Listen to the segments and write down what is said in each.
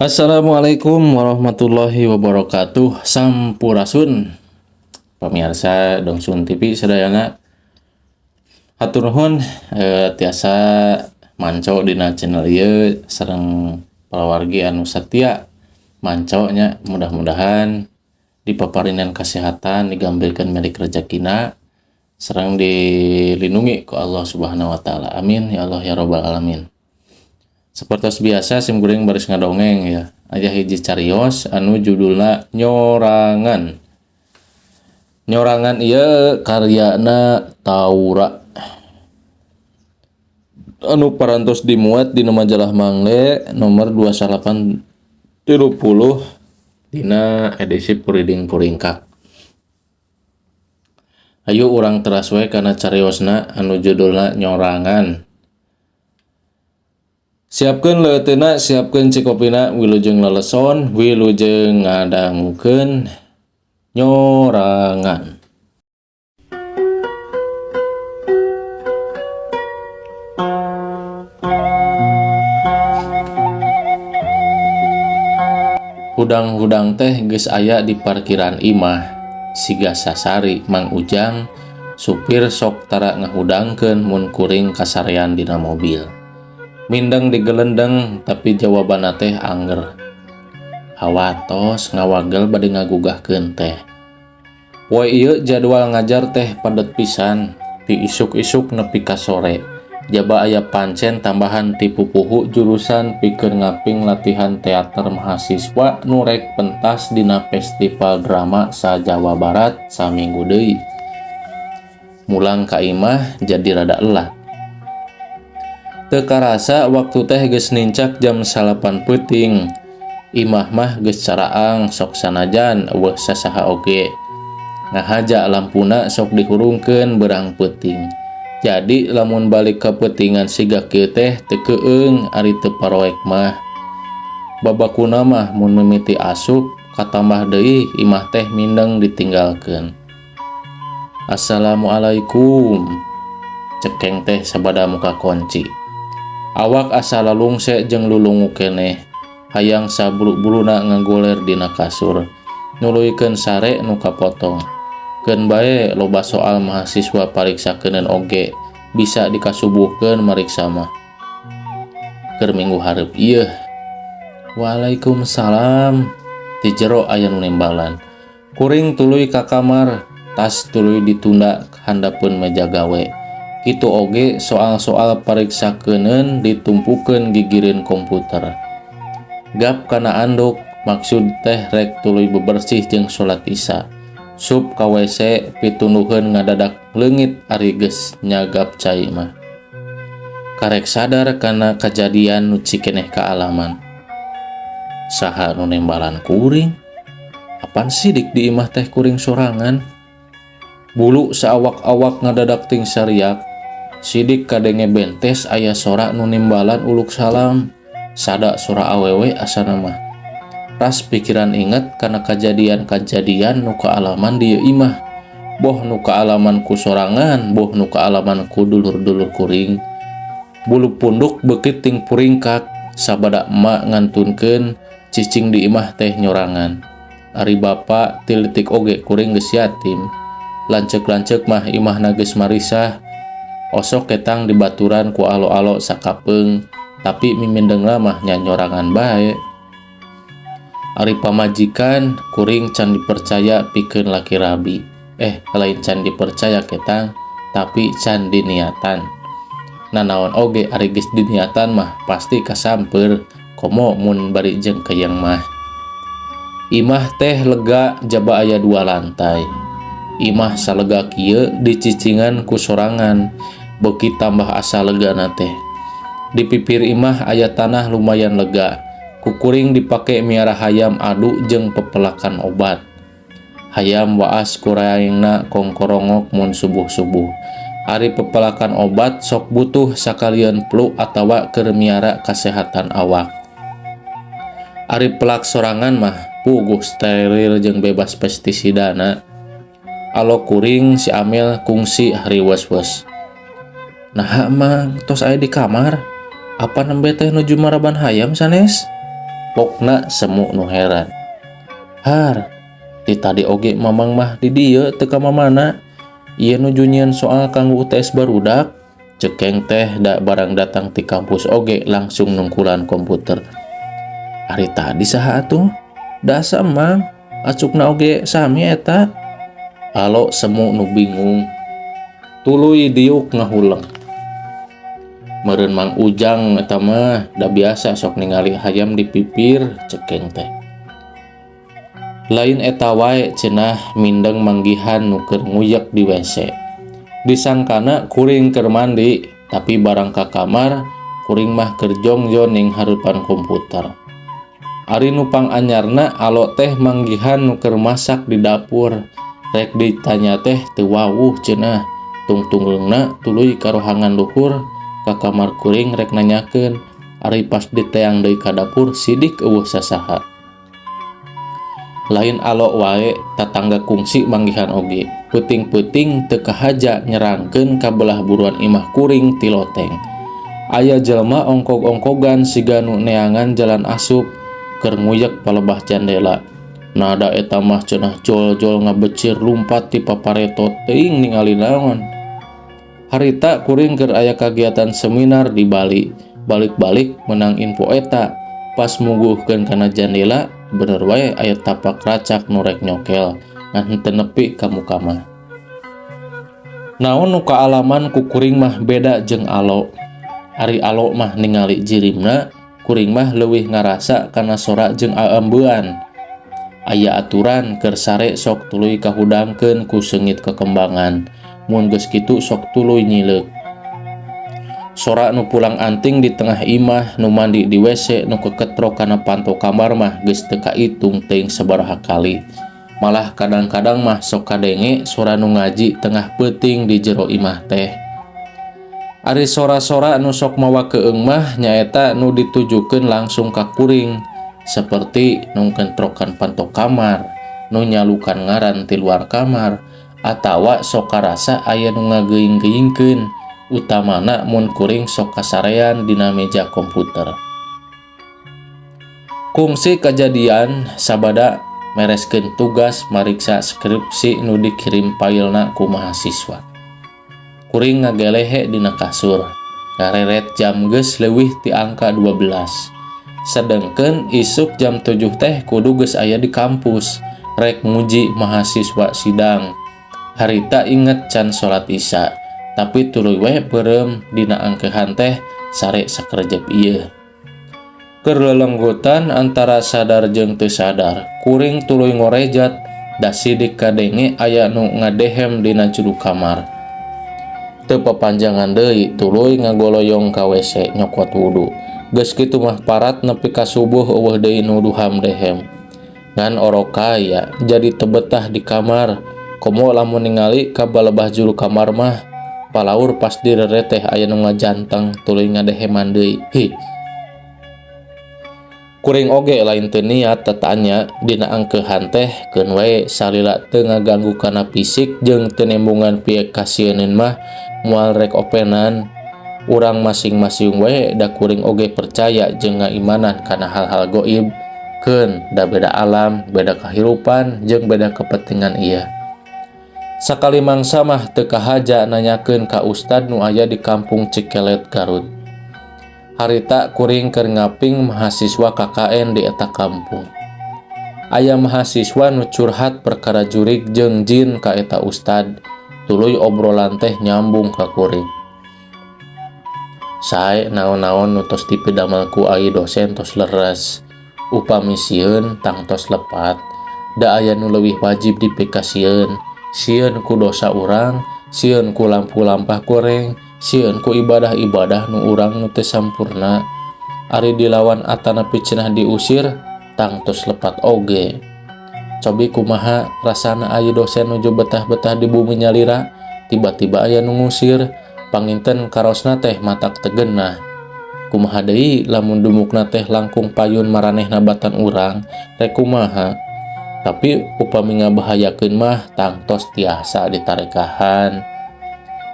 Assalamualaikum warahmatullahi wabarakatuh. Sampurasun, pemirsa Dongsun TV sadayana. Hatur nuhun tiasa manco dina channel ieu sareng palawargi anu satia manco nya. Mudah-mudahan dipaparinan kesehatan, digambilkeun milik rezekina, sareng dilindungi ku Allah Subhanahu wa taala. Amin ya Allah ya robbal alamin. Seperti biasa, sim kuring baris ngadongeng ya. Aya hiji carios anu judulna Nyorangan. Nyorangan ieu karyana Taura anu parantos dimuat dina majalah Mangle nomor 2830 dina edisi Puriding Puringkak. Ayo urang teras we kana cariosna anu judulna Nyorangan. Siapkeun leuteuna, siapkeun cikopina, wilujeng leleson, wilujeng ngadangukeun Nyorangan. Hudang-hudang teh geus aya di parkiran imah, siga sasari Mang Ujang, supir sok tara ngahudangkeun mun kuring kasarean dina mobil. Mindeng digelendeng tapi jawabanna teh angger. Hawatos ngawagel bade ngagugahkeun teh. Poe ieu jadwal ngajar teh padet pisan, ti isuk-isuk nepi ka sore. Jaba aya pancen tambahan ti pupuhu jurusan pikeun ngaping latihan teater mahasiswa nu rek pentas dina festival drama sa-Jawa Barat saminggu deui. Mulang ka imah jadi rada elat. Teu karasa waktu teh geus nincak jam 9 peuting. Imah mah geus caraang sok sanajan eueuh sasaha oge. Ngahaja lampuna sok dihurungkeun beurang peuting. Jadi lamun balik ka peutingan siga kieu teh teu keueung ari teu paroek mah. Babakuna mah mun mimiti asup katambah deui imah teh mindeng ditinggalkeun. Assalamualaikum. Cekeng teh sabada muka kunci. Awak asa lalungse jeung lulungu keneh, hayang saburu-buruna ngagoler dina kasur, nuluykeun sare nu kapotong. Keun bae loba soal mahasiswa pariksakeun oge, bisa dikasubuhkeun mariksa mah. Keur minggu hareup ieu. Waalaikumsalam. Ti jero aya nu nembalan. Kuring tuluy ka kamar, tas tuluy ditunda handapeun meja gawe. Kitu oge soal-soal pariksakeun ditumpukeun gigireun komputer. Gap kana anduk, maksud teh rek tuluy bebersih jeung salat isya. Sup ka WC pitunduheun ngadadak leungit ari geus nyagap cai mah. Karek sadar kana kajadian nu cikeneh kaalaman. Saha nu nembalan kuring? Apan sidik di imah teh kuring sorangan? Bulu saawak-awak ngadadak ting sariak. Sidik kadenge bentes aya sora nu nimbalan uluk salam. Sada sora awewe asana mah. Ras pikiran inget kana kajadian-kajadian nu kaalaman di imah. Boh nu kaalaman ku sorangan, boh nu kaalaman ku dulur-dulur kuring. Bulu punduk beuki ting puringkak, sabada emak ngantunkeun cicing di imah teh nyorangan. Ari bapa tilitik oge kuring geus yatim. Lanceuk-lanceuk mah imahna geus marisah. Osok ketang dibaturan ku alo-alo sakapeung, tapi mimindengna mah nya nyorangan bae. Ari pamajikan kuring can dipercaya pikeun laki rabi. Lain can dipercaya ketang, tapi can diniatan. Nanaon oge ari geus diniatan mah pasti kasamper, komo mun bari jeung keyeng mah. Imah teh lega jaba aya 2 lantai. Imah salega kieu dicicingan ku sorangan, beuki tambah asa legana teh. Di pipir imah aya tanah lumayan lega. Kukuring dipake miara hayam adu jeung pepelakan obat. Hayam waas kuraengna kongkorongok mun subuh-subuh. Ari pepelakan obat sok butuh sakalian flu atawa keur miara kasehatan awak. Ari pelak sorangan mah puguh steril jeung bebas pestisidana. Alo kuring si Amel kungsi hariwes-wes. Nah mang tos aya di kamar. Apa nembe teh nuju maraban hayam sanes? Pokna semu nu heran. Har, ti tadi oge mamang mah di dieu teu ka mamana. Ieu nuju nyieun soal kanggo UTS barudak. Cekeng teh da barang datang ti kampus oge langsung nungkulan komputer. Ari tadi saha atuh? Da asa emang, acukna oge sami eta. Alo semu nu bingung. Tuluy diuk ngahuleng. Meureun Mang Ujang eta mah da biasa sok ningali hayam di pipir cekeng teh. Lain eta wae cenah mindeng manggihan nu keur nguyek di WC. Disangkana kuring keur mandi, tapi barang ka kamar kuring mah keur jongjon ning hareupan komputer. Ari nu panganyarna alo teh manggihan nu keur masak di dapur. Rek ditanya teh teu wawuh cenah. Tungtungna tuluy ka rohangan luhur ka kamar kuring rek nanyakeun. Ari pas diteang deui ka dapur sidik eueuh sasaha. Lain alo wae tatangga kungsi manggihan oge. Peuting-peuting teu kahaja nyerangkeun ka belah buruan imah kuring ti loteng. Aya jelema ongkog-ongkogan siga nu neangan jalan asup keur nguyek palebah jandela. Nada eta mah cenah jol-jol ngabecir lumpat ti papareto teuing ningali naon. Harita kuring keur aya kagiatan seminar di Bali. Balik-balik menang info eta. Pas muguhkeun kana jandela bener wae aya tapak racak nu rek nyokel ngan henteu nepi ka muka mah. Naon nu kaalaman ku kuring mah beda jeung alo. Ari alo mah ningali jirimna, kuring mah leuwih ngarasa kana sora jeung aambean. Aya aturan keur sare sok tuluy kahudangkeun ku seungit kekembangan. Mun geus kitu sok tuluy nyileuk. Sora nu pulang anting di tengah imah, nu mandi di WC, nu keketrok kana panto kamar mah geus teu kaitung teuing sabaraha kali. Malah kadang-kadang mah sok kadenge sora nu ngaji tengah peuting di jero imah teh. Ari sora-sora nu sok mawa keung mah nyaeta nu ditujukeun langsung ka kuring, seperti nu kentrokan panto kamar, nu nyalukan ngaran ti luar kamar, atawa sok karasa aya nu ngageuing-geuingkeun. Utamana mun kuring sok kasarean dina meja komputer. Kungsi kajadian sabada mereskeun tugas mariksa skripsi nu dikirim failna ku mahasiswa. Kuring ngagelehe dina kasur, ngareret jam geus leuwih ti angka 12. Sedengkeun isuk jam 7 teh kudu geus aya di kampus, rek nguji mahasiswa sidang. Harita inget can salat isya, tapi tuluy we beureum dina angkehan teh sare sakerjep ieu. Keur lelenggutan antara sadar jeung teu sadar, kuring tuluy ngorejat da sidik kadenge aya nu ngadehem dina juru kamar. Teu papanjangan deui tuluy ngagoloyong ka WC nyokot wudu. Geus kitu mah parat nepi ka subuh eueuh deui nu duham dehem. Ngan orokaya jadi teu betah di kamar. Komo lamun ningali ka balebah juru kamar mah palaur pas direreteh aya nu ngajanteng tuluy ngadeheman deui. Hi. Kuring oge lain teu niat tetanya dina angkeuhan teh keun wae salila teu ngaganggu kana fisik jeung teu nembungan pie kasieuneun mah moal rek openan. Urang masing-masing wae da kuring oge percaya jeung ngaimanan kana hal-hal goib keun da beda alam, beda kahirupan jeung beda kepentingan ieu. Sakali mangsa mah teu kahaja nanyakeun ka ustad nu aya di kampung Cikelet Garut. Harita kuring keur ngaping mahasiswa KKN di eta kampung. Aya mahasiswa nu curhat perkara jurig jeung jin ka eta ustad, tuluy obrolan teh nyambung ka kuring. Sae naon-naon nu tos dipidamel ku ai dosen tos leres. Upami sieun tangtos lepat, da aya nu leuwih wajib dipikasieun. Sieun ku dosa urang, sieun ku lampu-lampah goreng, sieun ku ibadah-ibadah nu urang nu teu sampurna. Ari dilawan atanapi cenah diusir, tangtos lepat oge. Cobi kumaha rasana aya dosen nuju betah-betah di bumi nyalira, tiba-tiba aya nu ngusir, panginten karosna teh matak tegenah. Kumaha deui lamun dumukna teh langkung payun maranehna batan urang, rek kumaha? Tapi upami ngabahayakeun mah tangtos tiasa ditarekahan.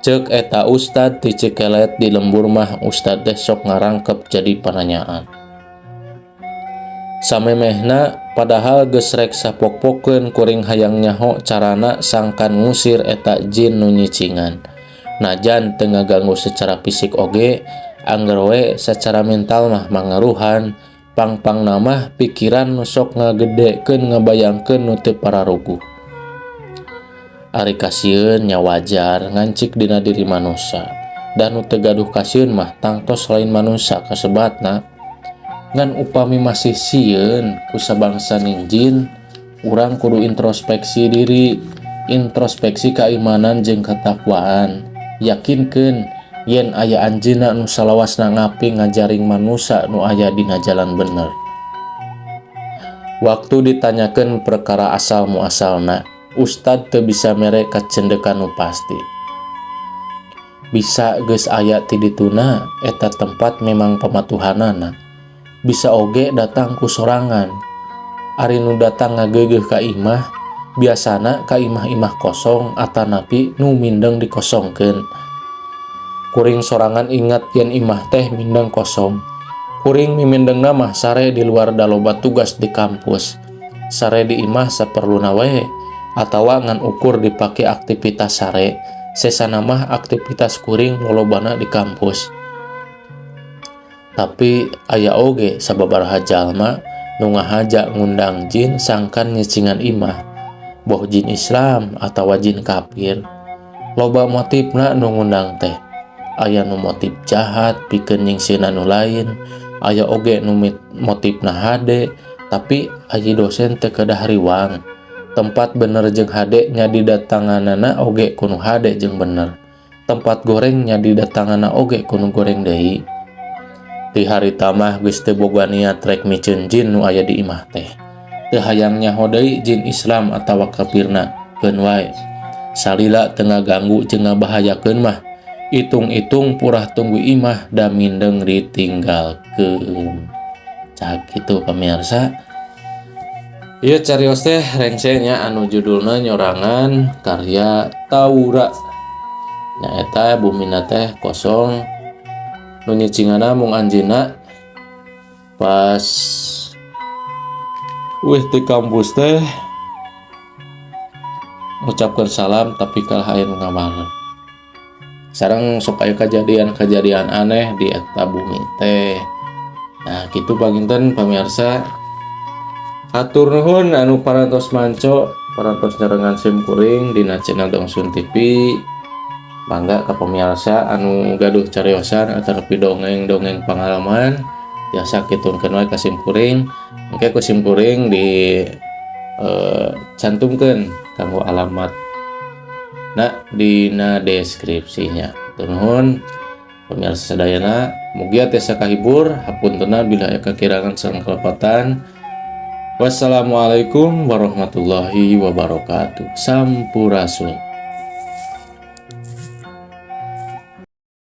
Ceuk eta ustad ti Cikelet di lembur mah ustad teh sok ngarangkep jadi pananyaan. Samemehna padahal geus rek sapok-pokeun kuring hayang nyaho carana sangkan ngusir eta jin nu nyicingan. Najan teu ngaganggu secara fisik oge, angger we secara mental mah mangaruhan, pang-pangna mah pikiran nu sok ngagedekeun ngabayangkeun nu teu pararuguh. Ari kasieun nya wajar ngancik dina diri manusa. Da nu teu gaduh kasieun mah tangtos lain manusa kasebatna. Ngan upami masih sieun ku sabangsaning jin, urang kudu introspeksi diri, introspeksi keimanan jeung ketakwaan. Yakinkeun yen aya anjeunna nu salawasna ngaping ngajaring manusa nu aya dina jalan bener. Waktu ditanyakeun perkara asal muasalna, ustad teu bisa mere kacendekan nu pasti. Bisa geus aya ti dituna eta tempat memang pamatuhanana. Bisa oge datang ku sorangan. Ari nu datang ngageugeuh ka imah, biasana ka imah-imah kosong atanapi nu mindeng dikosongkeun. Kuring sorangan ingat yen imah teh mindeng kosong. Kuring mimindengna mah sare di luar da loba tugas di kampus. Sare di imah saperluna wae atawa ngan ukur dipake aktivitas sare. Sesana mah aktivitas kuring lolobana di kampus. Tapi aya oge sababaraha jalma nu ngahaja ngundang jin sangkan nyicingan imah, boh jin Islam atawa jin kafir. Loba motifna nu ngundang teh. Aya nu motif jahat pikeun nyingsieunan nu lain, aya oge nu motifna hade, tapi aji dosen teu kedah riwang. Tempat bener jeung hade nya didatanganana oge ku nu hade jeung bener. Tempat goreng nya didatanganana oge ku nu goreng deui. Ti harita mah geus teu boga niat rek miceun jin nu aya di imah teh. Teu hayang nyaho deui jin Islam atawa kafirna, keun wae. Salila teu ngaganggu jeung ngabahayakeun mah, itung-itung purah tunggu imah da mindeng ditinggalkeun. Cak kitu pamirsa. Ieu carios teh rengse nya anu judulna Nyorangan karya Taura. Nyaeta bumina teh kosong, nu nyicinganna mung anjeunna pas wih di kampus teh ngucapkeun salam tapi kalah aya nu ngabaler. Sareng sok aya kejadian-kejadian aneh di eta bumi teh. Nah, kitu panginten pamirsa. Hatur nuhun anu parantos manco, parantos nyarengan sim kuring dina channel Dongsun TV. Mangga ka pamirsa anu gaduh cariosan atanapi dongeng-dongeng pangalaman tiasa kitunkeun wae ka sim kuring. Engke ku sim kuring di cantumkeun kanggo alamat nah dina deskripsinya. Hatur nuhun pamirsa sadayana, mugia tiasa kahibur, hapuntenna bila aya kakirangan sareng kalepatan. Wassalamualaikum warahmatullahi wabarakatuh. Sampurasun.